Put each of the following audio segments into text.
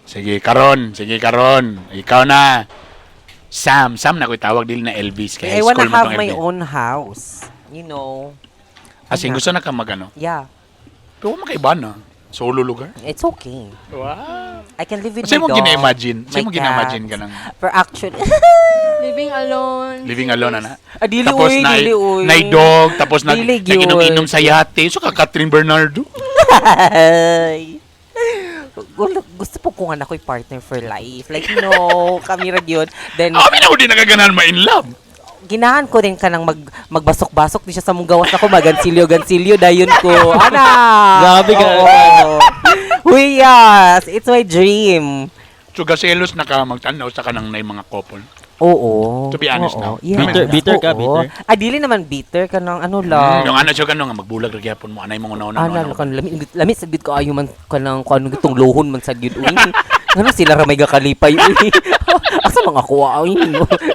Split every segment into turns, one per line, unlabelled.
Sige karon, sige karon. Ikaw na. Sam, Sam na ko tawag dili na Elvis kay
I
high
wanna
school mo
have
tong
my
Elvis.
own house. You know.
As in, gusto na ka magano.
Yeah.
Pero makaiba na. Solo lugar.
It's okay.
Wow.
I can live with
Sa'yo
my
mo
dog.
gina-imagine? Sa'yo
My
mo gina-imagine
cats.
ka ng
Pero actually,
Living alone.
living alone, ana?
Ah, dili,
Tapos
uy,
na
dili, uy.
nay dog, tapos nag
Dili, gyud.
naginom-inom sa yate. So ka Catherine Bernardo.
Ay. Gusto po ko nga na ako'y partner for life. Like, no, kami ra yun. Then,
Ako na ko di nakaganahan ma in love.
Ginahan ko din ka ng magbasok-basok di siya sa mong gawas ako, magansilyo-gansilyo, dayon ko. Ana!
Grabe ka.
Oo. Uy, yes! It's my dream.
So gaselos na ka magtanaw sa kanang nay mga couple.
Oo.
To be honest
Oo.
now.
Yeah.
Bitter- bitter ka,
Oo.
bitter?
Ah, dili naman bitter ka ng ano lang.
Yung ano siya kano nga magbulag ra gyapon mo anay mga una-una.
Ana kan lami lami sa gid kaayo man kanang kung ano gitong lohon man sa gid uy. Ngano sila ra may gakalipay uy. Asa mga kuha uy.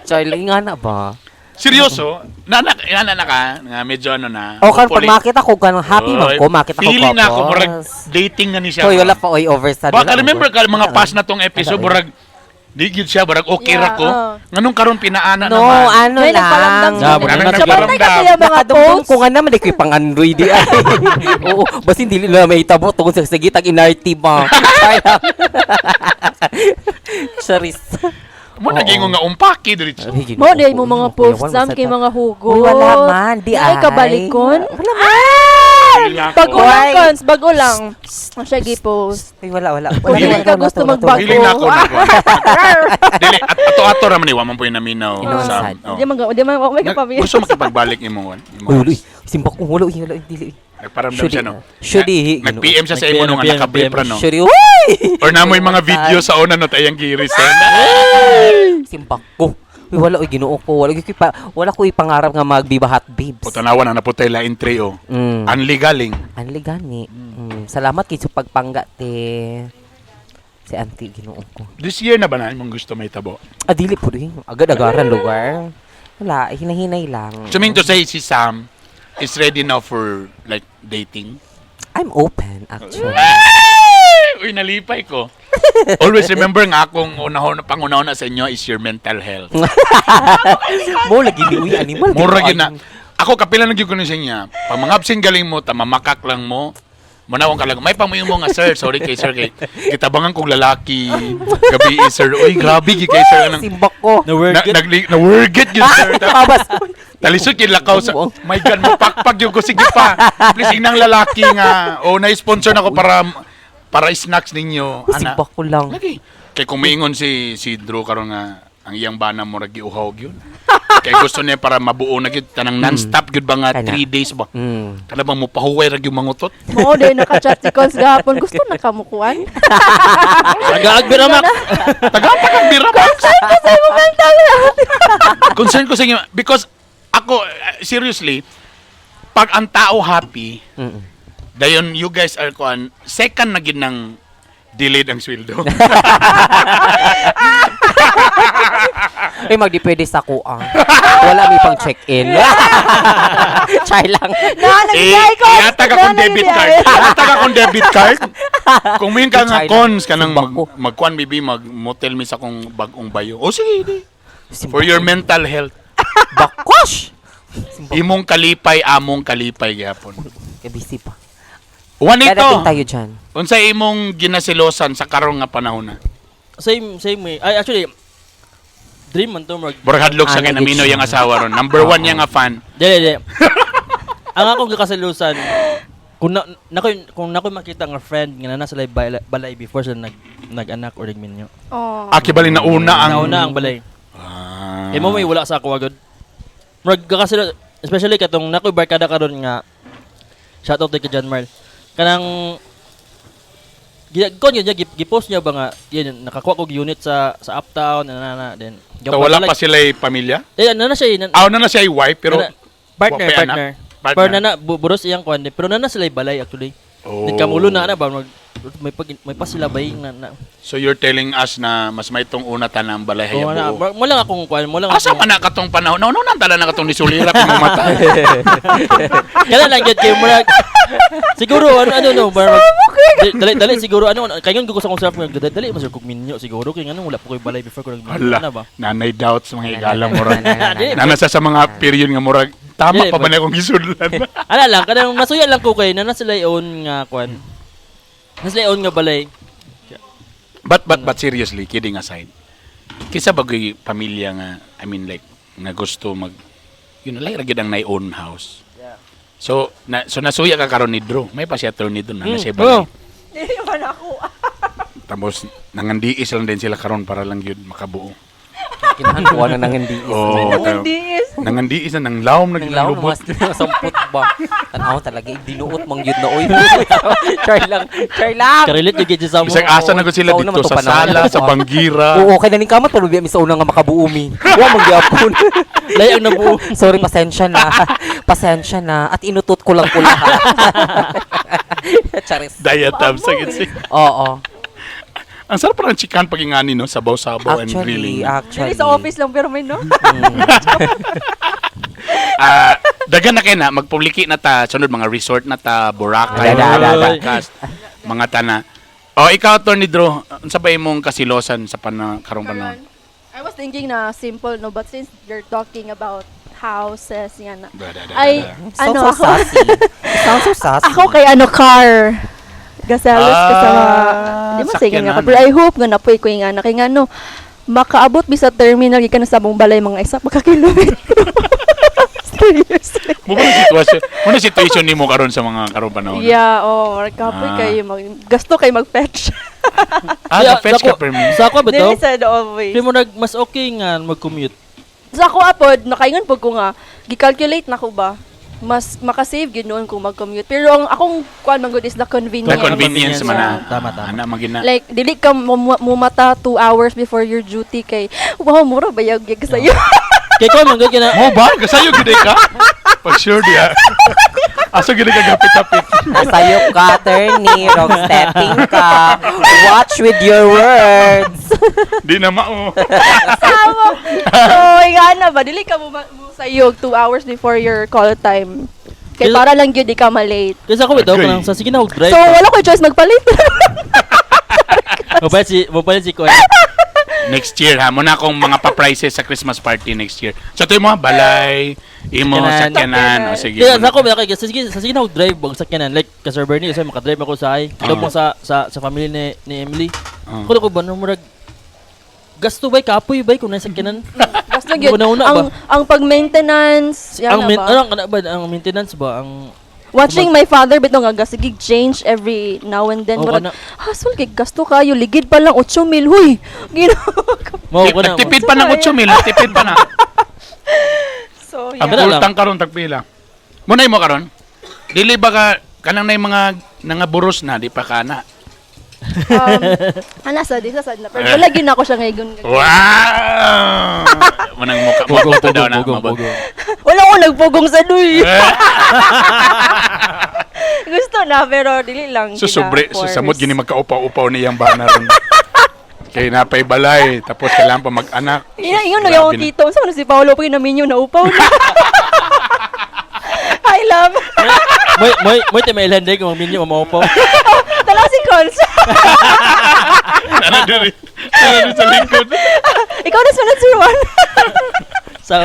Charlie nga na ba?
Seryoso? Nana nana na ka nga medyo ano na.
O kan pag
hopefully-
makita ko kanang happy man
Oy,
ko, makita ko
feeling na ako murag
couples.
dating na ni siya.
Hoy, wala pa oy over sa
Baka remember ka mga past na tong episode
Wala,
murag di gyud siya murag okay ra
Yeah,
ko.
oo.
Nganong karon pinaana
No,
naman.
ano
May
lang.
nagparamdam
Yeah,
sa
wala
Sa
nagparamdam.
bantay kasi yung mga
Nakadumdum
posts.
ko nga naman, di ko'y pang-android di ay. Oo, basin dili na may tabo tungkol sa sige tag inarty ba. Charis.
Mo naging nga umpaki diretso.
Mo di mo mga posts sam kay mga hugot.
Uy, wala man, di
Ay,
ay.
kabalikon.
Wala man.
Feeling ako.
Bago lang,
Why?
cons. Bago lang. Ang siya gi-post.
Uy, wala, wala.
Kung
Wala,
dili
wala,
ka
wala,
gusto
wala, wala.
magbago.
Feeling na ako na ko. Dili at ato-ato ra man ni wa man po yung naminaw
Inoon
sa.
sad.
Oh.
Di man, di man, may kapamilya.
Gusto makipagbalik imong one.
Uy, uy, simbak ko, wala, uy, wala, uy, dili.
Nagparamdam siya no.
Shudi.
Nag-PM siya sa imo nung
Nag-PM,
naka-brief ra no.
Shudi, uy!
Or namoy mga video sa una no tayang girisend.
Simbak ko. Uy, wala, uy, ginoo ko. Wala, ko wala ko ipangarap nga magbiba hot babes.
Putanawan na naputay la entry oh. Anli galing.
Anli gani. Salamat kay sa pagpangga te. Si auntie ginoo ko.
This year na ba na imong gusto may tabo?
Ah, dili po din. Agad-agaran lugar. Wala, hinahinay lang.
So mean to say si Sam is ready now for like dating.
I'm open actually.
Ay! Uy, nalipay ko. Always remember nga akong unahon panguna-una sa inyo is your mental health.
Mo lagi ni uy animal.
Mura gyud na. Ako kapila na gyud ko ni sa inyo. Pag mga absent galing mo, tamamakak lang mo. Manawang ka lang. May pamuyo mo nga, sir. Sorry kay sir. Kay, kitabangan kong lalaki. Gabi, eh, sir. Uy, grabe gyud kay sir. Anong,
Simbak ko.
No work.
na, nag, na work it yun, sir.
Abas.
Talisod yung lakaw sa... My God, mapakpak yun ko. Sige pa. Please, inang lalaki nga. O, na-sponsor na ko para snacks ninyo.
Uy,
Ana.
simbak ko lang.
Lagi. Kay kumingon si Drew karon nga ang iyang bana mo ragi uhaw gyud. Kay gusto niya para mabuo na gyud tanang non-stop gyud ba nga
Kana.
3 days ba. Kana bang mopahuway ra gyud mangutot?
Mo di naka-chat si cons gahapon. Gusto na kamukuan.
Tagaag bira, Max.
Tagapa kang bira Max.
Kasi mo mental health.
Concern ko sa inyo because ako seriously pag ang tao happy dayon you guys are kuan second na gyud ng delayed ang sweldo.
Ay, magdi pwede sa kuang. Wala may pang check-in. Char lang.
Na,
Eh,
nagigay ko.
ihatag akong debit card. Ihatag akong debit card. Kung may ka nga
China.
cons ka nang
Simbak ko.
magkuan bibi mag motel mi sa akong bagong bayo. O sige, di.
Simbak
For your
ko.
mental health.
Bakosh! Simbak.
Imong kalipay, among kalipay gyapon.
Kabisi pa.
Juanito,
Dadating tayo dyan.
unsa imong ginasilosan sa karon nga panahon na?
Same, same way. Ay, actually, dream man to, murag.
Murag hadlok sa
Ah,
kay namino
nagit siya.
yang asawa ron. Number one niya nga fan.
Dili, dili. Ang akong gikasilusan, kung nakoy makita nga friend nga na nasa balay, balay before sila nag-anak or nagminyo.
Oh.
Ah, kibali na una ang
Nauna ang balay.
Ah.
Eh mo may wala sa ako agad. Murag gakasilo, especially katong nakoy barkada karon nga shout out kay John Marl. Kanang kon yun niya gipost niya ba nga yun nakakuha kog unit sa uptown na na na then
So, wala pa sila pamilya?
Eh na na siya eh,
Ah, na na siya wife pero
partner
wa pa anak?
partner.
Partner.
Pero na na buros iyang kuan pero na na sila balay actually.
Oh.
Then kamulo na na ba mag May pa sila bay na
So you're telling us na mas may itong una tanang balay
Oo,
haya
na,
buo.
mo lang akong kuan, mo lang
Asa
akong
man na katong panahon? No, no, nang tala na katong nisulira pa mata.
Kaya lang gyud kay murag siguro ano ano no bar dali dali siguro ano kay ngon ko sa akong self nga dali mas kog minyo siguro kay ngano wala pa koy balay before ko nagminyo
Hala,
na ba.
nanay doubts mga igala murag.
Dili,
Nana sa mga period nga murag tama
Dili,
pa ba na akong gisudlan?
Ala lang kanang masuya lang ko kay na sila own nga kuan. Na sila own nga balay.
But seriously, kidding aside. Kisa bagoy pamilya nga, I mean like nga gusto mag like ra gyud ang nay own house. So na so nasuya ka karon ni Drew. May pa siya attorney doon na na siya balay.
Oh.
Dili man ako.
Tapos nangandiis lang din sila karon para lang gyud makabuo.
Kinahankuha na nang hindi.
Oh,
Hindi is.
Nangandiis na nang lawom na
Nang
gyud
laon
ang lubot.
mas samput ba. Tanaw talaga dinuot mang yun na oy. Char lang, char lang.
Karelate gyud sa mo.
Bisag asa na gud sila
Sa una
dito
man to
sa
panahon.
sala, sa banggira.
Oo, kay naning kamat pero biya mi sa una nga makabuo mi. Wa man gyapon.
Lay ang nabuo.
Sorry, pasensya na. Pasensya na. At inutot ko lang ko lahat. Charis.
Diatab sa gid siya.
Oo.
Ang sarap parang chikan pag ingani no, sabaw-sabaw and
Actually,
grilling.
actually.
Dili sa office lang pero may no.
Ah, dagan na kay na magpubliki na ta sunod mga resort na ta Boracay,
Ada, ada, ada.
podcast, mga tana. O ikaw Attorney Drew, unsa ba imong kasilosan sa pana karong panahon?
I was thinking na simple no, but since you're talking about houses yan na.
Da, da, da,
Ay,
da, da.
Sounds
ano
so
ako?
sassy. Sounds so sassy.
Ako kay ano car. Gaselos ka sa di mo sige nga
sakyanan.
ka. Pero I hope nga napoy ko yung anak. Kay nga no, makaabot mi sa terminal gikan sa among balay mga isa pa ka kilometro. Seriously.
Mo ba na sitwasyon? Mo na situation nimo karon sa mga karong panahon?
Yeah, oh, kapoy kayo mag gasto kay mag-fetch.
Ah,
Kaya,
fetch ka
sa
per me.
Sa ako ba to?
Dili sa the office.
Pero mo nag mas okay nga mag-commute.
Sa ako apod, nakaingon pud ko nga, gi-calculate na ko ba mas makasave gyud noon kung mag-commute. Pero ang akong kuan man gud is the
The
convenience.
convenience man na.
Tama, tama.
Ana magina.
Like dili ka mumata 2 hours before your duty kay wow mura bayag yag sa'yo.
Kay ko man gud na
Mo ba? Kasayo gid ka? Pag sure diya. Aso gid ka gapit-apit.
Nasayop ka, attorney. Wrong stepping ka. Watch with your words.
Di na mao.
Samo. So, nga na ba dili ka musayog 2 hours before your call time. Kay para lang gyud di ka malate.
Kasi ako bitaw
Agree.
kanang sa sige na og drive.
So wala ko choice magpalit.
Mapalit si Kuya.
Next year ha, muna akong mga pa-prices sa Christmas party next year. So ito mo balay, imo
Sakyanan.
sakyanan. O sige.
Kaya sa ako ba kay sa sige na og drive bang sakyanan like ka Sir Bernie kasi makadrive ako sa ay.
Ah.
Ito po sa family ni Emily.
Ah.
Kulo ko ba no murag gasto bay kapoy bay kung nasa sakyanan.
Gasto gyud.
Una-una
Ang
ba?
ang pag-maintenance, yan
Ang
na
main,
ba?
ano ang kana ba ang maintenance ba ang
Watching my father bitaw nga gasig change every now and then.
Oh,
Murag,
kana.
hasol kay gasto kayo ligid pa lang 8 mil huy. Ginoo ko.
Mao ko na.
Nagtipid pa ng 8 mil, nagtipid pa na.
So
Ang
yeah.
Kana lang.
pultang karon tagpila. Muna mo karon. Dili ba ka kanang nay mga nangaburos na di pa kana.
Ana sa di sa sad na pero wala gyud na ako siya ngayon.
Wow! Munang mukha
Pugong,
mabuto daw na.
pugong,
mabot.
pugong.
Wala ko nagpugong sa duy. Gusto na pero dili lang
So sobre so
gina-force.
samot gini magkaupaw-upaw ni iyang bana ron. Kay napay balay tapos kailangan pa mag-anak.
Ina ingon na yung
Grabe na.
tito. Unsa man si Paolo pag naminyo na upaw na. I love.
Moy moy moy timailan day kung minyo maupaw.
Tala si Cons.
Ano diri? Ano diri sa likod?
Ikaw na sunod sir Juan.
Sa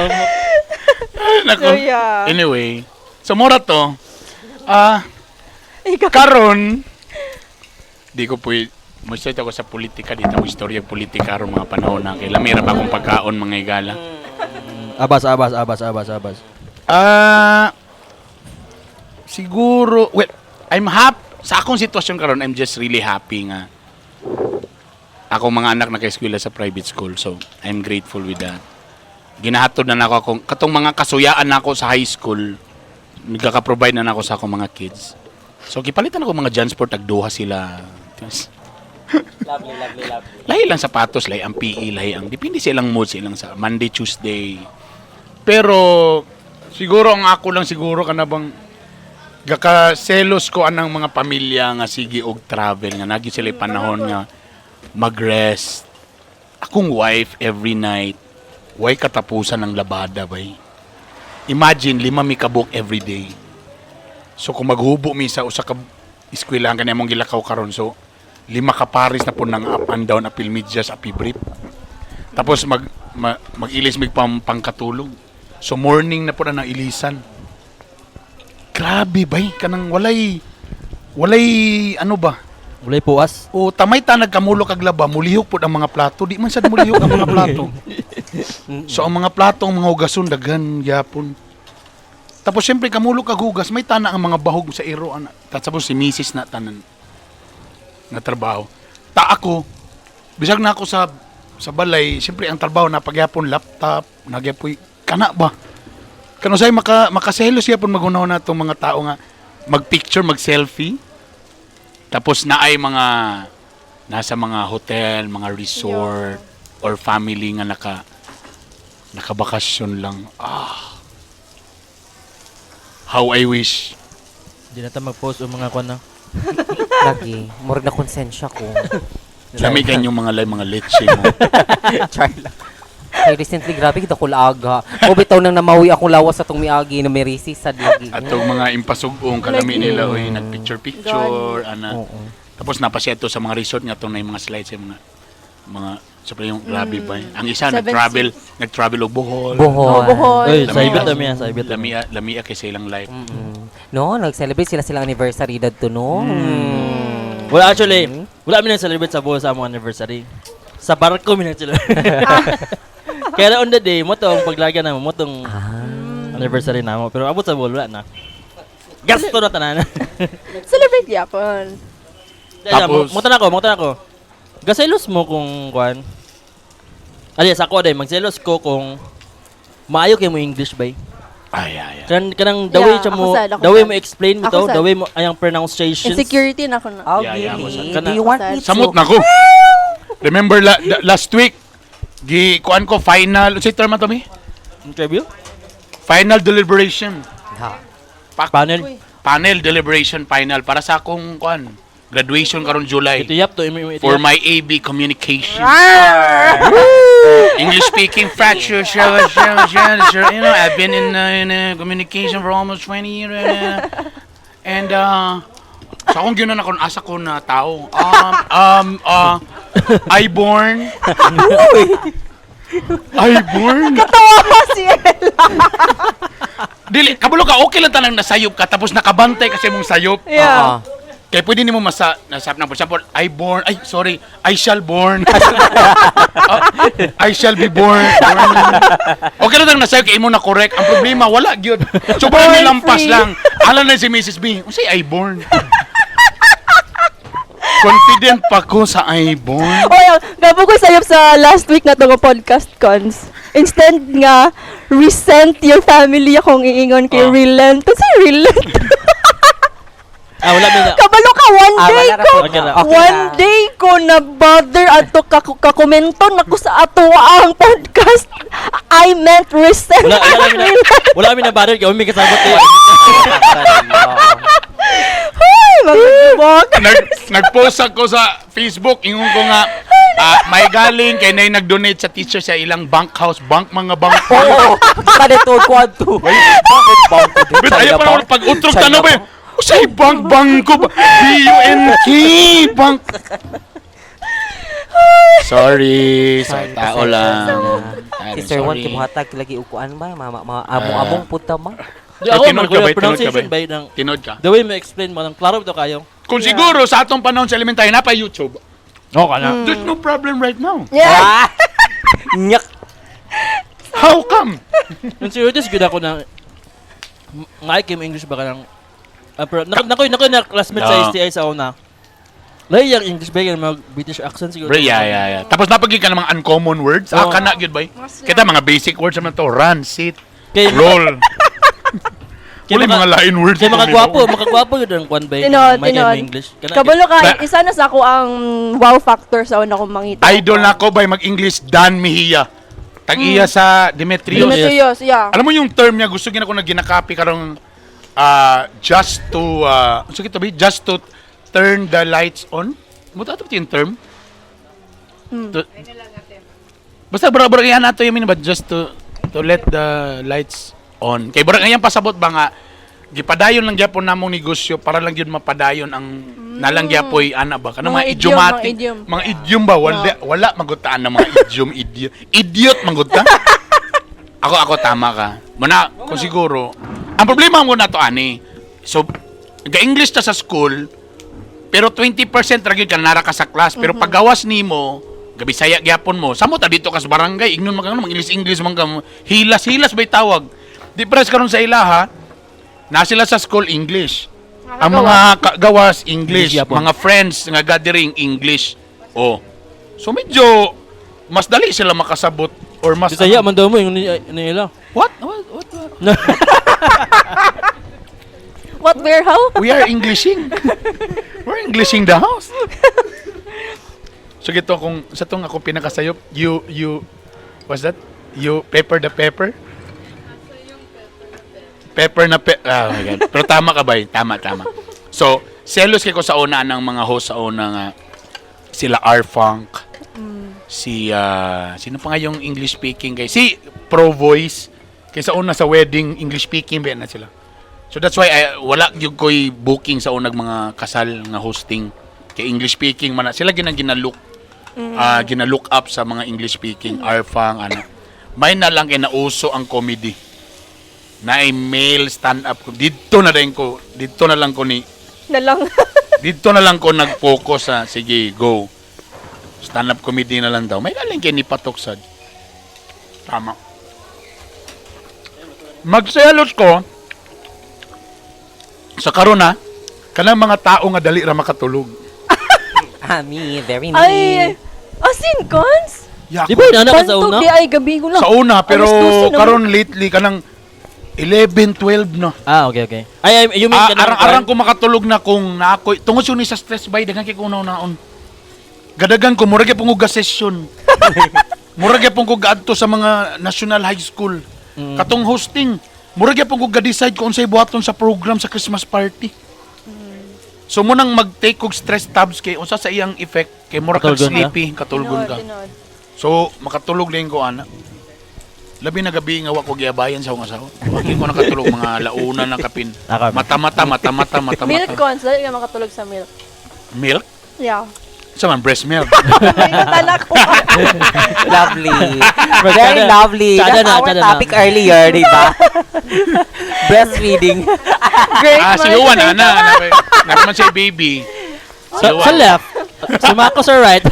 Nako.
So, yeah.
Anyway, so mura to. Ah,
Ikaw.
karon di ko po mo ako sa politika dito mo istorya politika aron mga panahon na kay lamira pa akong pagkaon mga igala.
Abas abas abas abas abas.
Ah, siguro well, I'm happy sa akong sitwasyon karon I'm just really happy nga ako mga anak naka-eskwela sa private school so I'm grateful with that. Ginahatod na nako akong katong mga kasuyaan nako sa high school nagkaka-provide na nako sa akong mga kids. So gipalitan ako mga Jansport tag duha sila.
Lovely, lovely, lovely.
Lahi lang sapatos, lahi ang PE, lahi ang depende sa ilang mood, sa ilang sa Monday, Tuesday. Pero siguro ang ako lang siguro kana bang Gakaselos ko anang mga pamilya nga sige og travel nga nagi sila panahon nga mag-rest. Akong wife every night way katapusan ng labada bay. Imagine lima mi kabuk every day. So kung maghubo mi sa usa ka eskwelahan kani among gilakaw karon, so lima ka pares na po ng up and down apil medyas api brief. Tapos mag-ilis mig pangkatulog. So morning na po na ng ilisan. Grabe bay, kanang walay walay ano ba?
Walay puas.
O tamay ta nagkamulo kag laba, mulihok pud ang mga plato. Di man sad mulihok ang mga plato. So ang mga plato ang mga hugason daghan gyapon. Tapos siyempre kamulo kag hugas, may tana ang mga bahog sa iro ana. Tapos si misis na tanan na trabaho. Ta ako, bisag na ako sa balay, siyempre ang trabaho na pagyapon laptop, nagyapoy kana ba? Kano say makaselos gyapon magunaw na tong mga tao nga mag-picture, mag-selfie. Tapos naay mga nasa mga hotel, mga resort or family nga nakabakasyon lang. Ah. How I wish.
Di na ta mag-post og mga kwan na.
Lagi. Murag na konsensya ko.
Lami kanyong mga lay mga leche mo.
Char lang. Kay recently, grabe kita kulaga. O bitaw nang namawi akong lawas sa tong miagi na may risi sad lagi.
Atong mga impasugong kalami
Lagi.
nila oy nagpicture picture ana.
Oo.
Tapos napasya to sa mga resort nga tong na yung mga slides yung mga sa yung grabe ba. Ang isa
Seven
nag-travel og Bohol.
Bohol.
Oh, Bohol.
Oy,
Lami-
sa ibit kami yan, sa ibit.
Lamia lamia kay sa ilang life.
No, nag-celebrate sila silang anniversary dadto no.
Wala actually, wala mi nag-celebrate sa Bohol sa among anniversary. Sa barko mi nag-celebrate. Kaya on the day, mo tong paglaga na mo tong anniversary na mo. Pero abot sa Bohol, wala na. Gasto na tanan.
Celebrate yapon.
Tapos-
Mo tan ako. Gaselos mo kung kuan. Ali sa ako day magselos ko kung maayo kay mo English bay.
Ay ay ay.
Kanang the way
Yeah,
siya
ako
mo,
sad, ako
the way
sad.
mo explain mo
Ako
to,
sad.
the way mo ayang pronunciations.
Insecurity na ako na.
Oh,
Yeah, ako
really?
sad.
Do you want me to?
Samot na ko. Remember last week gi kuan ko final unsay term ato mi?
Interview?
Final deliberation.
Ha.
Panel.
Panel deliberation final para sa akong kuan graduation karon July.
Ito yap to imo ito.
For
yap.
my AB communication. English speaking fracture, sure, sure, sure, sure. I've been in communication for almost 20 years. And sa akong ginan ako, asa ko na tao. I born. I born.
Katawa ko si Ella.
Dili, kabalo ka, okay lang tanang nasayop ka, tapos nakabantay kasi mong sayop.
Yeah.
Oo.
Kaya pwede nimo masa nasap na for example, I born, ay sorry, I shall born. Ah, I shall be born. Born. Okay lang nang nasayo kay imo na correct. Ang problema wala gyud. So parang
Born
nilampas
free.
lang. Alam na si Mrs. B, unsay I born? Confident pa ko sa I born.
Oy, gabo ko sayop sa last week na to nga podcast cons. Instead nga resent your family akong iingon kay
Ah.
relent. Kasi relent.
Ah, wala mi na.
Kabalo ka one
Ah,
day
wala ra
ko.
po.
Okay ra.
Okay
one
ra.
day ko na bother ato kakomento nako sa ato ang podcast. I meant resent.
Wala mi na bother kay mi kasabot eh.
Hoy, mga gibok.
Nag-post ako sa Facebook, ingon ko nga, may galing kay nay nag-donate sa teacher sa ilang bank house, bank mga bank.
Oo. Kada to quad to. Bakit bangko din?
But ayaw pa naman pag utrog tanong ba yun? Usay bank bangko ba? B-U-N-K bank. Sorry, sa tao lang.
Si Sir Juan kimuhatag lagi upuan ba? Mama, ma among-among punta ma.
Di ako
Tinood
man
ka ba? Tinood ka ba?
pronunciation ba ng
Tinod ka.
the way mo explain mo ng klaro to kayo.
Kung siguro sa atong panahon sa elementary na pa YouTube.
Oo kana.
There's no problem right now.
Yeah.
Ah! Nyak.
How come?
Insecurities gud ako na ngay kay mo English ba kanang pero nako na classmate sa
No.
STI sa una. Lahi yang English ba yung mag British accent siguro.
Bro, yeah. Tapos napagin ka ng mga uncommon words. Ah,
Oo.
kana gyud bay. Kita mga basic words naman to. Run, sit,
Kay
roll.
kay
Wala mga lain words.
Kay makagwapo, makagwapo yun ang kwan ba?
Tinood,
May kay mo
tinood.
English. Kana-
Kabalo ka,
Ba-
isa na sa ako ang wow factor sa una kong mangita.
Idol na ako by mag-English Dan Mejia. Tag-iya sa Demetrius.
Demetrius, yeah.
Alam mo yung term niya, gusto gina ko na ginakapi karong Just to so kita ba, just to turn the lights on. Mo ta yung term? Basta bura-bura yan nato yung ba just to let the lights on. Kay bura ngayon pasabot ba nga gipadayon lang gyapon namong negosyo para lang gyud mapadayon ang nalang gyapoy ana ba kanang
Mga
mga,
idiom,
idiomatic
mga idiom.
mga idiom ba, wala wala magutaan ng mga idiom, idiot idiot maguta. Ako tama ka muna kung siguro ang problema mo na to ani, so ga-English ta sa school pero 20% ra gyud ka nara ka sa class, pero paggawas nimo gabisaya gyapon mo, samot ta dito ka sa barangay, ingnon man ka mang English English man ka, hilas hilas bay tawag di pres karon sa ilaha na sila sa school English, ang mga gawas English,
English gyapon.
mga friends nga gathering English, oh, so medyo mas dali sila makasabot or mas
Bisaya man daw mo yung nila.
What, what?
What, where, how?
We are Englishing. We're Englishing the house. So gito kung sa tong ako pinakasayop, you what's that? You pepper the pepper? Pepper na oh my God. Pero tama ka ba? Tama, tama. So, selos kay ko sa una ng mga host sa una nga sila R-Funk, si sino pa nga yung English speaking kay si Pro Voice kay sa una sa wedding English speaking ba na sila. So that's why I, wala gyud ko'y booking sa unag mga kasal nga hosting kay English speaking man na sila ginang ginalook gina-look up sa mga English speaking arfang ano. May na lang kay nauso ang comedy. Na ay male stand up ko. Didto na din ko, didto na lang ko ni
Na lang.
didto na lang ko nag-focus sa sige, go. Stand up comedy na lang daw. May galing kay ni Patok sad. Tama. Magselos ko sa karon na kanang mga tao nga dali ra makatulog.
Ah, me, very me.
Ay, asin, cons?
Ya,
Di ba inana ka sa
Bantog
una?
di ay gabi ko lang.
Sa una, pero
Alas 12 naman.
karon lately kanang 11, 12 na.
Ah, okay. Ay, ay, you mean
Ah,
kanang
arang-arang ko makatulog na kung naakoy tungod sa ni sa stress bay daghan kay kung naon. Gadagan ko murag gyud pong session. Murag gyud pong ko gaadto sa mga national high school. Katong hosting, murag gyud pong ko ga-decide kung unsay buhaton sa program sa Christmas party. So mo nang mag-take og stress tabs kay unsa sa iyang effect kay murag kag
Katulgon ka?
sleepy, katulgon ka.
Tinuod, tinuod.
So makatulog din ko ana. Labi na gabi nga wa ko giabayan sa akong asawa. Wa gyud ko nakatulog mga launa ng kapin.
Naka-
Mata mata mata mata mata
Milk,
mata.
cons. Dali ka makatulog sa milk.
Milk?
Yeah.
Sa man breast milk.
May natala ko.
Lovely.
But
Very
tsada-
lovely.
tsada
That's
na,
our
tsada na.
topic earlier, di ba? Breastfeeding.
Great
Ah, si
minds
Juan
think
ana, ana man siya baby. Si
Sa,
Juan.
sa left, sumako sa right.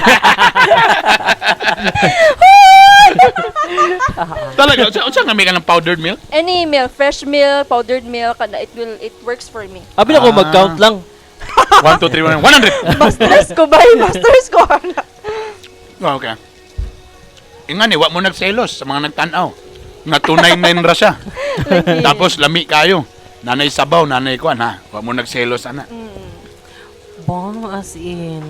Talaga, unsa nga may ka ng powdered milk?
Any milk, fresh milk, powdered milk, kana it works for me.
Abi na ko
Ah.
mag-count lang.
1 2 3 1 100.
Masters ko ba? Masters ko ana.
Oh, okay. Ingan eh, wa mo nagselos sa mga nagtan-aw. Nga 299 ra siya. Tapos lami kayo. Nanay sabaw, nanay kuan ha. Wa mo nagselos ana.
Bon, as in.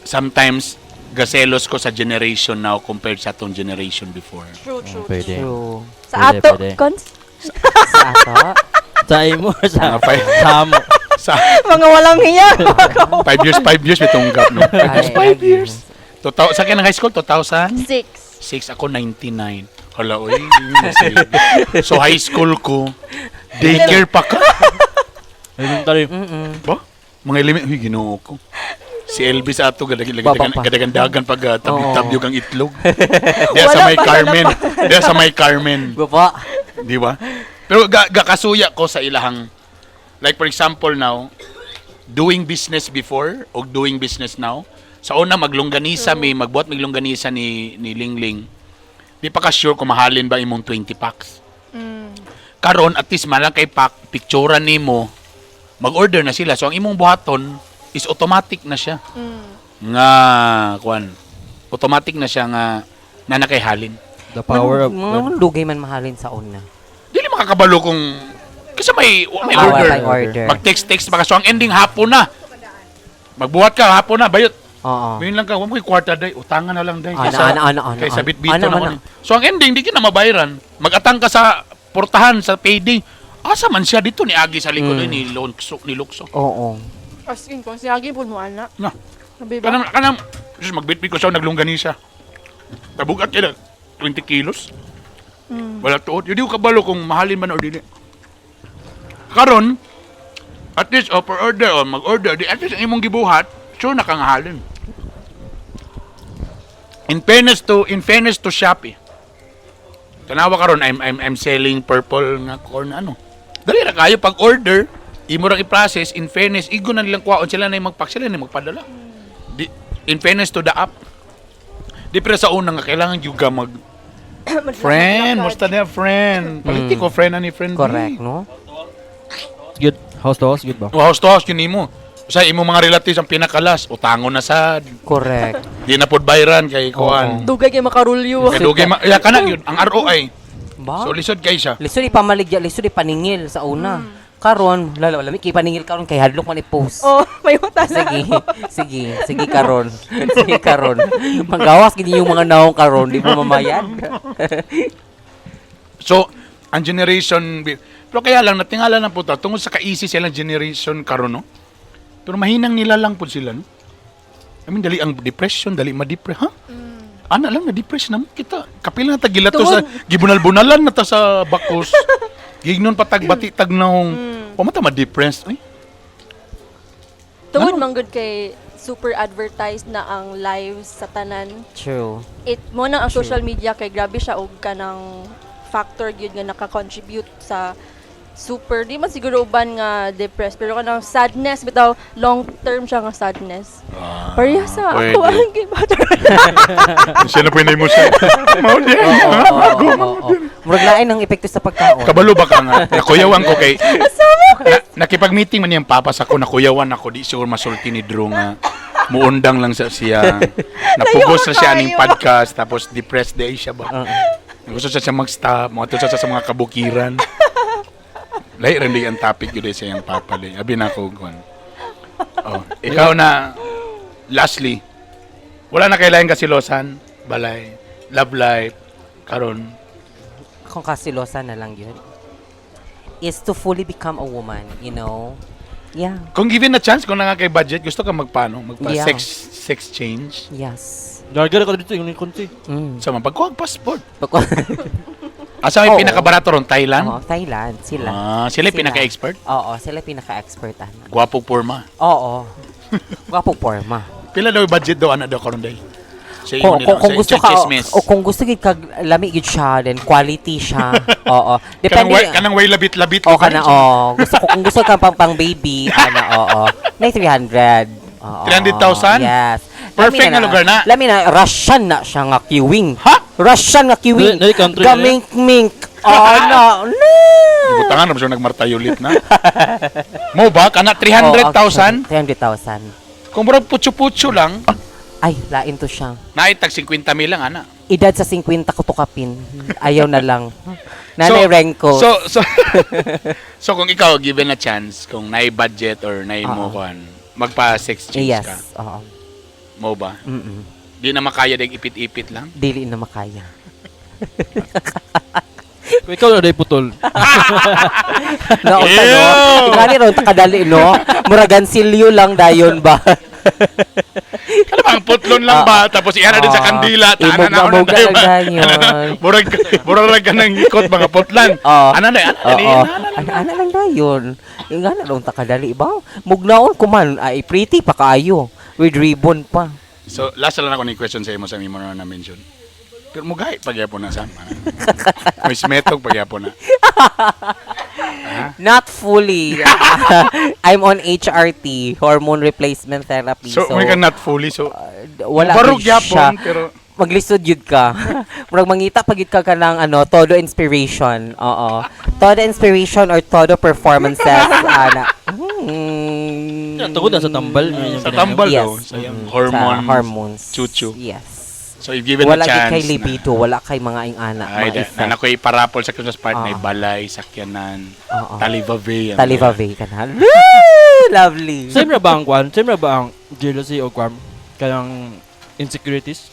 Sometimes gaselos ko sa generation now compared sa atong generation before.
True, true.
Pwede.
True.
Sa
Pwede,
ato,
pwede.
cons?
Sa ato?
Sa imo, sa,
Mga five,
sa amo.
sa
Mga walang hiya.
5 years, 5 years may tungkap no. 5 years,
Ay,
5 years. Sa akin ng high school, 2006
Six.
ako 99. Hala, oy. So high school ko, daycare pa ka.
Elementary.
Mm-mm.
Ba? Mga element, uy, ginoo ko. Si Elvis ato
Baba pa.
gadagandagan pag tabyog ang itlog. Diya
Wala
sa may
pa, wala
Carmen. Diya sa may Carmen.
Baba.
Di ba? Pero gakasuya ko sa ilahang, like for example now, doing business before o doing business now. Sa una maglongganisa may magbuhat maglongganisa ni Lingling. Di pa ka sure kung mahalin ba imong 20 packs. Karon at least malang kay pack picturean nimo, mag-order na sila. So ang imong buhaton is automatic na siya. Nga kuan. Automatic na siya nga na nakay halin.
The power of
Mga lugay man mahalin sa una.
Dili makakabalo kung kasi may
Ah,
order.
may order.
Mag-text-text baka so ang ending hapon na. Magbuhat ka hapon na bayot.
Oo.
Ngayon lang ka, wa mo kay kwarta day, utangan na lang day.
Ana, ana, ana, ana,
Kaysa
ana.
bitbito
Ana,
na
ana.
ko ni. So ang ending di ka na mabayaran. Magatang ka sa portahan sa payday. Asa man siya dito ni Agi sa likod ni Lukso, ni Lukso.
Oo.
As in, kung siyagi po mo, anak.
Na.
Sabi ba?
Kanang kanang just magbitbit ko siya naglongganisa. Tabugat kaya 20 kilos. Wala tuod. Yun di ko kabalo kung mahalin man or dili. Karon, at least oh, per order o mag-order, di at least ang imong gibuhat, sure na kang halin. In fairness to Shopee. Tanawa karon I'm selling purple nga corn ano. Dali ra kayo pag order, imo ra i-process. In fairness, igo na nilang kuwaon sila na magpak sila na magpadala. Di, in fairness to the app. Di pero sa una nga kailangan juga mag friend, musta na friend. Paliti ko friend ani friend. B.
Correct, no?
Good. House to house, good ba?
O house to house yun nimo. Sa imo mga relatives ang pinakalas, utango na sad.
Correct.
Di na pod bayran kay kuan.
Dugay kay makarulyo.
Kay dugay ma ya kana yun ang ROI.
Ba?
So lisod kay siya.
Lisod ipamaligya, lisod ipaningil sa una. Karon, lalo lami kay paningil karon kay hadlok man i-post.
Oh, may utang na
Sige,
ako.
sige, sige karon. Sige karon. Magawas gid yung mga naong karon, di mo mamayad.
So ang generation pero kaya lang natingala lang po ta tungod sa ka-easy silang generation karon no. Pero mahinang nila lang po sila no. I mean dali ang depression, dali ma-depress, ha? Ana lang na-depress na mo kita. Kapila na tagilato sa gibunal-bunalan na ta sa bakos. Gignon pa tag bati tag naong. Wa man ta ma-depressed. Ay,
Tungod
Ano?
man gud kay super advertised na ang lives sa tanan.
True.
It mo na ang social media kay grabe siya og kanang factor gyud nga naka-contribute sa super di man siguro uban nga depressed pero kanang sadness bitaw long term siya nga sadness. Pareha sa
pwede.
ako ang gibato.
Siya na pwede mo siya. Mao di.
Oo, oo, oo. Murag lain ang epekto sa pagkaon.
Kabalo ba ka nga? Nakuyawan ko kay... Na, nakipag-meeting man niyang papas ako, nakuyawan ako, di sure masulti ni Drew nga. Muundang lang sa siya. Napugos na siya aning podcast, tapos depressed day siya ba? Gusto siya siya mag-stop, mga siya sa mga kabukiran. Lahi rin di ang topic yun sa iyang papa. Di. Abi na ako. Kung. Oh, ikaw na, lastly, wala na kailangan kasilosan, balay, love life, karon.
Kung kasilosa na lang yun is to fully become a woman. Yeah.
Kung given a chance, kung nga kay budget, gusto ka magpaano? Magpa
Yeah.
sex change?
Yes.
Darga ka dito yung konti.
Sa mga pagkuha ang passport. Asa may
Oo.
pinakabarato ron? Thailand?
Oo, Thailand sila.
Ah, sila yung pinaka-expert?
Oo, sila pinaka-expert ana.
Gwapo porma.
Oo. Gwapo porma.
Pila daw yung budget daw ana daw karon day? Sa
Kung,
imo nila,
kung
sa
gusto ka
chismis.
o kung gusto gid kag lami gid siya then quality siya. Oo.
Kanang
Depende
way, kanang way labit-labit.
O kana oh, gusto ko kung gusto ka pang pang baby ana oo. Nay 300. Oo.
300,000?
Yes.
Perfect
Lami
nga lugar na.
Lami na Russian na siya nga queuing.
Ha?
Russian nga queuing.
Dali- dali country na
Gamink mink. Oh no. No.
Ibutangan na siya nagmartayolit na. Mo ba kana 300,000?
Oh, 300,000.
Kung murag putyo-putyo lang,
Ay, lain to siya.
naitag 50 mil lang ana.
Edad sa 50 ko tukapin. Ayaw na lang. Nanay Renko.
So so kung ikaw given a chance, kung naay budget or naay mo
Oo.
kuan, magpa sex change
yes.
ka.
Oo.
Mo ba?
Mm-mm.
Di na makaya deg ipit-ipit lang.
Dili na makaya.
Kung ikaw na day putol.
No, usa, no.
Ew!
Ingani raw kadali no. Muragan silyo lang dayon ba.
Ano ba ang putlon lang ba tapos iana din sa kandila
Imog
taana na
na
una
mog
tayo
na
ba?
dayon.
Murag murag ka ng ikot mga putlan.
Oo.
Ana na ana na
Oo. Ana ana lang dayon. Ingana raw ta kadali ba. Mugnaon ko man ay pretty pa kaayo with ribbon pa.
So last na lang ako ni question sa imo sa imo na mention. Pero mugay pagyapon na sam. May smetog pagyapon na.
Not fully. I'm on HRT, hormone replacement therapy.
So,
So,
may ka not fully so
wala
barog
gyud siya.
yapon pero
Maglisod yun ka. Murag mangita pag yun ka ka ng ano, todo inspiration. Oo. Todo inspiration or todo performances. Ana.
Tungod na sa tambal.
Sa tambal
Yes.
daw, sa iyang
Sa
hormones.
hormones.
Chuchu.
Yes.
So if given
Wala
a
gid
chance
kay libido, wala kay mga ingana,
Ay,
mga
da,
effect.
na ako'y parapol sa Christmas part na
Oo.
balay, sakyanan,
Oo.
talibave. ang-
Talibave ka na. Woo! Lovely.
Same ra ba ang kwan? Same ra ba ang jealousy o kwan? Kanang insecurities?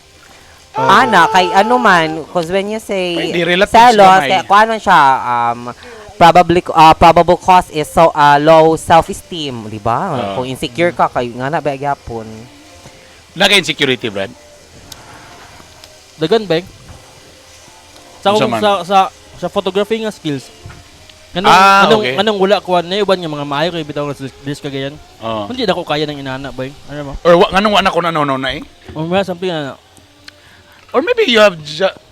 Ana, kay ano man, cause when you say
Pwede, relatives
selos,
gamay.
kay, kung ano siya, Probably probable cause is so low self-esteem, di ba?
Ah.
Kung insecure ka kay nga na ba gyapon.
Naka insecurity, Brad.
Dagan ba? Sa
Unsa
akong
man?
sa photography nga skills. Anong, anong, anong wala ko na uban nga mga maayo kay bitaw nga skills kagayan.
Oh.
Hindi na ko kaya ng inana ba? Ano mo?
Or wa nganong wa na ko na no na eh.
O mga something na
Or maybe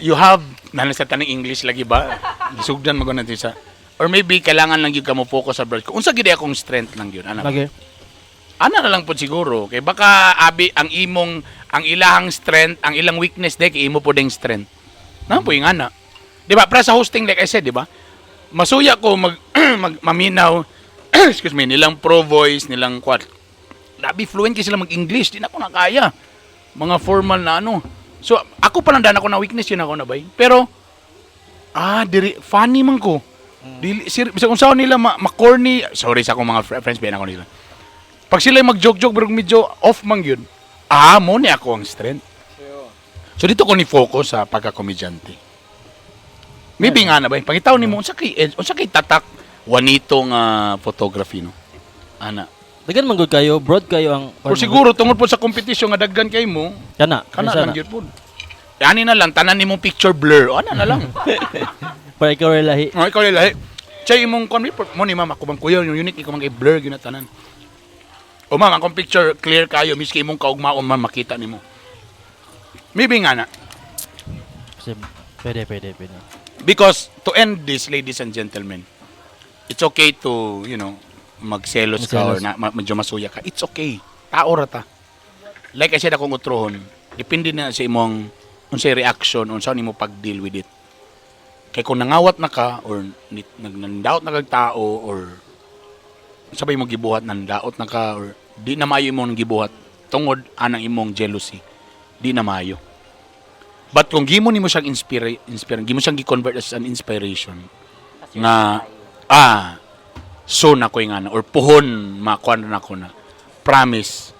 you have nana sa tanang English lagi ba? Gisugdan mo natin sa. Or maybe kailangan lang gyud ka mo focus sa brad. Unsa gid akong strength lang gyud ana.
lagi.
Ana na lang po siguro kay baka abi ang imong ang ilahang strength, ang ilang weakness de kay imo po ding strength. Nang po yung ana. Di ba? Para sa hosting, like I said, di ba? Masuya ko mag, mag maminaw, excuse me, nilang pro voice, nilang kwat. Labi fluent kay sila mag-English, di na ko na kaya. Mga formal na ano. So, ako pa lang daan ako na weakness yun ako na bay. Pero, diri, funny man ko. Dili, sir, bisag unsaon nila ma-corny, sorry sa akong mga friends, biyan ako nila. Pag sila mag-joke-joke, pero medyo off man yun, mo ni ako ang strength. So dito ko ni focus sa pagka-komedyante. Maybe nga na ba? Pangitaw nimo unsa kay tatak Juanito nga photography, no? Ana.
Dagan man gud kayo, broad kayo ang
Pero siguro tungod po sa competition nga daggan kay mo,
kana
kana
kana
lang gyud po. Ani na lang tanan nimong picture blur. Ana na lang.
Para ikaw ray lahi.
Oh, ikaw lahi. Chay imong kon report mo ni ma'am ako bang kuya yung unique ikaw mang i-blur gyud na tanan. O ma'am, akong picture clear kayo miski imong kaugmaon man makita nimo. Maybe nga na.
Kasi pwede, pwede, pwede.
Because to end this, ladies and gentlemen, it's okay to magselos ka or
Magselos.
na, medyo masuya ka. It's okay. Tao ra ta. Like I said akong utrohon, depende na sa imong unsay reaction, unsa nimo pag-deal with it. Kay kung nangawat na ka or nandaot na kag tao or sabay mo gibuhat nandaot na ka or di na maayo imong gibuhat tungod anang imong jealousy, di na maayo. But kung gimo nimo siyang inspire, gimo siyang gi-convert as an inspiration nga so na ko nga na or puhon makuan na ko na promise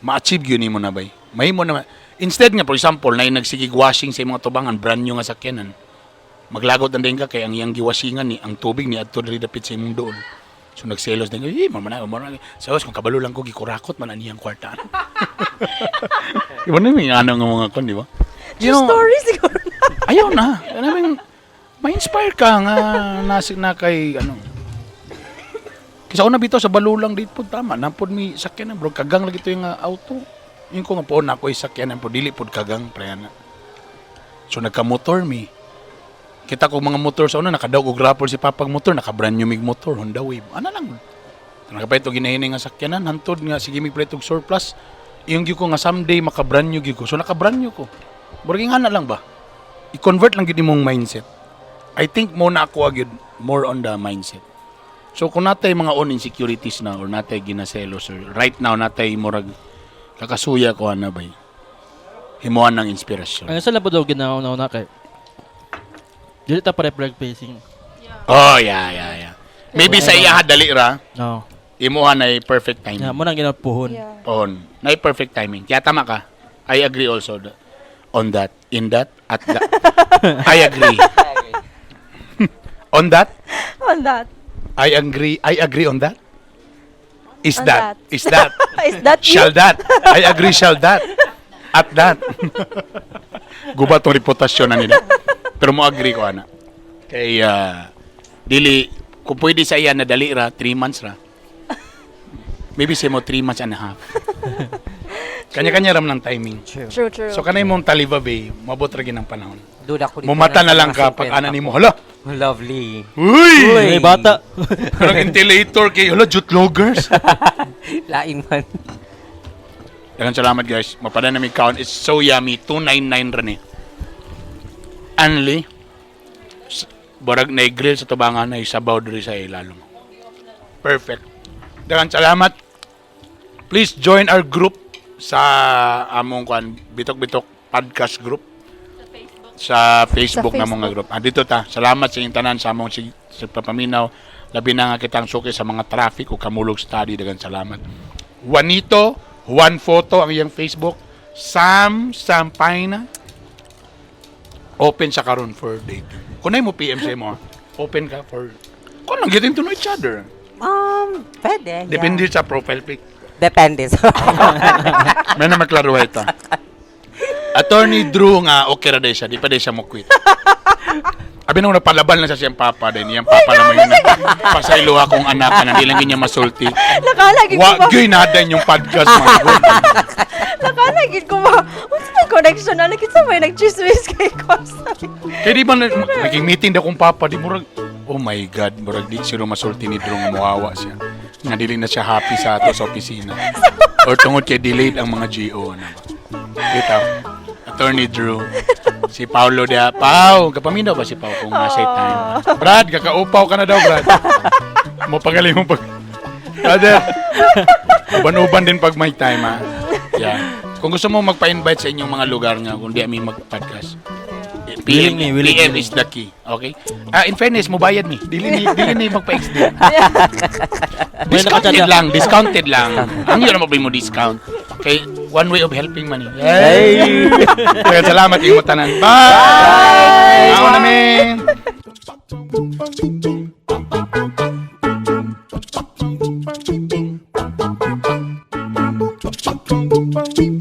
ma-achieve yun nimo na bay mahimo na. Instead nga, for example, na nagsigig washing sa imong tubangan brand new nga sakyanan, maglagot na din ka kay ang iyang giwashingan ni ang tubig ni adto diri dapit sa imong doon. So nagselos din, eh, man man man. So kung kabalo lang ko gikurakot man aniyang kwarta. Iba na yung ano nga mga kon, di ba?
True story siguro.
Ayaw na. I mean, ma-inspire ka nga nasi na kay ano. Kaysa una bitaw sa balulang dito po tama. Napod mi sakyanan bro kagang lagi to yung auto. Yung ko nga po na ako sakyanan po dili pod kagang pre na. So nagka-motor mi. Kita ko mga motor sa una nakadaog og grapple si papag motor, naka brand new mig motor Honda Wave. Ana lang. Nakapalit og ginahinay nga sakyanan hantod nga sige mig palit og surplus. Yung gyud ko nga someday maka brand new gyud ko. So naka brand new ko. Murag nga na lang ba? I-convert lang gyud imong mindset. I think mo na ako gyud more on the mindset. So kung natay mga own insecurities na or natay ginaselos or right now natay murag kakasuya ko ana bay. Himuan ng inspirasyon.
Ang isa lang po daw ginawa na kay dili ta pare pacing.
Oh, yeah. Maybe sa iya dali ra,
No.
imuha na perfect timing.
Yeah, mo nang ginawa puhon.
Yeah.
On, na perfect timing. Kaya tama ka. I agree also on that. In that, at that. I agree. On that,
On that.
I agree. I agree on that. Is
On
that?
that.
Is that?
Is that you?
Shall that? I agree, shall that? At that. Guba tong reputasyon na nila. Pero mo agree ko, ana. Kay, dili, kung pwede sa iya na dali ra, 3 months ra. Maybe say mo 3 months and a half. Kanya-kanya ram ng timing.
True, true.
So kanay mong Taliva Bay, mabot ra gid ang panahon.
Duda ko dito
Mumata na
sa
lang
mga
ka pag
50
ana nimo,
ko.
hala.
Lovely.
Uy!
Uy.
May bata.
Parang ventilator kay hala jutlogers.
Lain man.
Daghang salamat, guys. Mapada na mi count. It's so yummy. 299 ra ni. Anli. Barag na grill sa tubangan na isabaw diri sa ilalom. Perfect. Daghang salamat. Please join our group sa among kwan Bitok Bitok Podcast group sa Facebook,
Sa
na mga group. Ah, dito ta. Salamat sa inyong tanan sa among sa papaminaw. Labi na nga kitang suki sa mga traffic o kamulog study. Daghang salamat. Juanito, Juan Photo ang iyang Facebook. Sam Sampaina. Open sa karon for dating. Kunay mo PM sa imo, ah. Open ka for Kung lang, getting to know each other.
Pwede. Yeah.
Depende sa profile pic.
Depende.
May na maklaro ito. Attorney Drew nga, okay ra day siya. Di pa day siya mo quit. Abi nung napalaban lang siya siyang papa din. Iyang papa naman yun. Pasaylo akong anak na di lang niya masulti.
Nakalagid ko
Wa
ba?
gyud nadan yung podcast mga good.
Nakalagid ko ba? Unsa may connection na? Kinsa may nagchismis kay Kosa?
Kaya di ba naging meeting daw kong papa di murag oh my God, murag di siguro masulti ni Drew nga muhawa siya. Nga dili na siya happy sa ato sa opisina. Or tungod kay delayed ang mga GO ano ba. Kita. Attorney Drew. Si Paulo dia. Pau, kapaminaw ba si Pau kung nasa time? Brad, kakaupaw ka na daw, Brad. Mo pagaling mo pag Brother, uban-uban din pag may time, ha? Yeah. Kung gusto mo magpa-invite sa inyong mga lugar nga, kung di kami mag-podcast, PM,
Willing ni, willing,
PM
willing.
is the key. Okay? Ah, in fairness, mubayad ni. Dili ni magpa-XD. Discounted
nakachada.
lang, discounted lang. Ang yun naman mo discount. Okay, one way of helping money. Hey! Kaya salamat yung matanan. Bye! Bye! Ako namin!